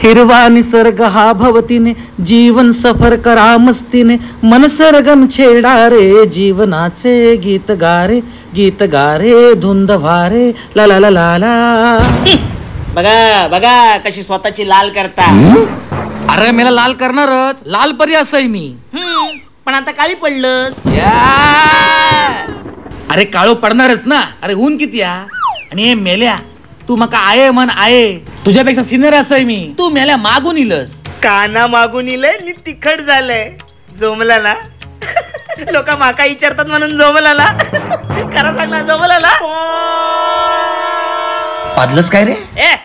हिरवा निसर्ग हा भवतीने, जीवन सफर करा मस्तीने, मन सरगम छेडा रे, जीवनाचे गीत गारे, गीत गारे धुंद भारे, ला ला ला ला ला. बघा बघा कशी स्वतःची लाल करता. अरे मला लाल करणारच, लाल परी असंय मी. पण आता काळी पडलंस. अरे काळो पडणारच ना, अरे ऊन किती हा. आणि मेल्या तू मका आहे म्हण आहे, तुझ्यापेक्षा सिनियर असय मी. तू मेल्या मागून इलस. काना मागून इलय आणि तिखट झालंय. जोमला ना लोक माका विचारतात म्हणून जोमला ना, खरं सांग ना जोमला ना. पादलंच काय रे? ए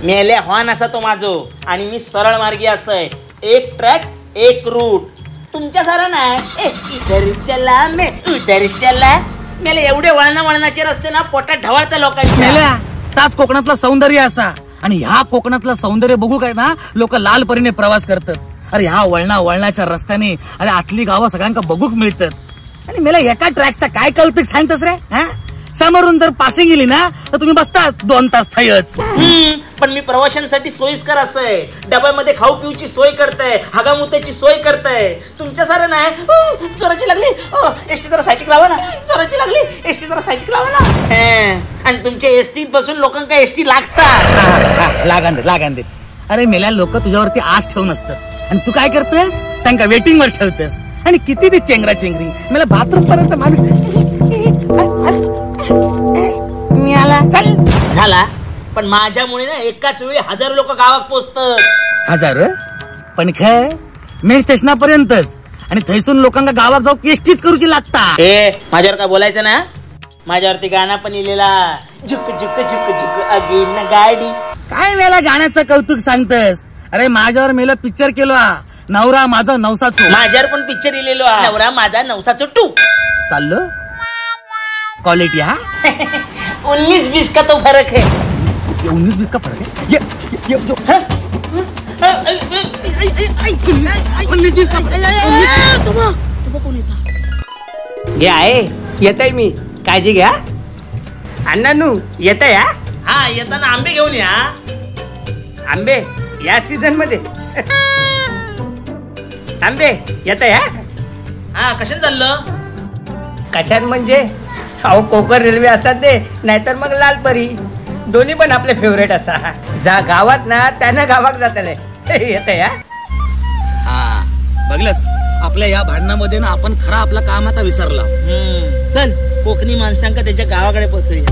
मेल्या हॉर्न असा तो माझो, आणि मी सरळ मार्गी असय. एक ट्रॅक एक रूट, तुमच्या सारा नाही. ए इधर चला मे उधर चला. मेले एवढे वळणा वळणाचे रस्ते ना पोटात ढवळत्या लोकांच्या. मेल्या साच कोकणातला सौंदर्य असा, आणि ह्या कोकणातला सौंदर्य बघू काय ना लोक लाल परीने प्रवास करतात. अरे ह्या वळणा वळणाच्या रस्त्याने अरे आतली गावं सगळ्यांका बघूक मिळतात. आणि मेला एका ट्रॅकचा काय कौतुक सांगतस रे? हा समोरून जर पासिंग गेली ना तर तुम्ही बसतात 2 तास थयच. पण मी प्रवाशांसाठी सोयीस्कर असय. डब्यामध्ये खाऊ पिऊची सोय करताय, हगामुत्याची सोय करताय. तुमच्या सारं नाही. जोराची लागली एसटी जरा सायटिक लावा ना, जोराची लागली एसटी जरा सायटिक लावा ना. आणि तुमच्या एसटीत बसून लोकांका एसटी लागतात. लागान दे, लागान दे. अरे मेल्या लोक तुझ्यावरती आस ठेवून असतात, आणि तू काय करतेस त्यांना वेटिंग वर ठेवतेस. आणि किती ती चेंगरा चेंगरी, मला बाथरूम पर्यंत माणूस चल झाला. पण माझ्यामुळे ना एकाच वेळी हजारो लोक गावात पोहोचतात. हजारो? पण खय मेन स्टेशनापर्यंतच, आणि थैसून लोकांना गावात जाऊ एसटीच करूची लागता. ए माझ्यावर काय बोलायचं ना, माझ्यावरती गाणं पण इलेला, झुक झुक झुक झुक अगेन गाडी. काय मेला गाण्याचं कौतुक सांगतस? अरे माझ्यावर मेला पिक्चर केला, नवरा माझा नवसाचो. माझ्यावर पण पिक्चर इलेलो, नवरा माझा नवसाचो 2. चाललो क्वालिटी हा. 19-20 का तो फरक है. 19-20 का फरक है. ये ये जो 19-20 का. तुम कोण येता? घे आहे येत आहे मी, काळजी घ्या. अण्णानू येत आहे. हा येताना आंबे घेऊन या. आंबे या सीझन मध्ये? आंबे येत आहे. हा कशान चाललं? कशान म्हणजे अहो कोकण रेल्वे असा ते, नाहीतर मग लालपरी, दोन्ही पण आपले फेवरेट असा. जा गावात ना त्यांना गावात जातले. येत या. हा बघलस आपल्या या भांडणामध्ये ना आपण खरा आपला काम आता विसरला. चल कोकणी माणसांका त्याच्या गावाकडे पोहोचूया.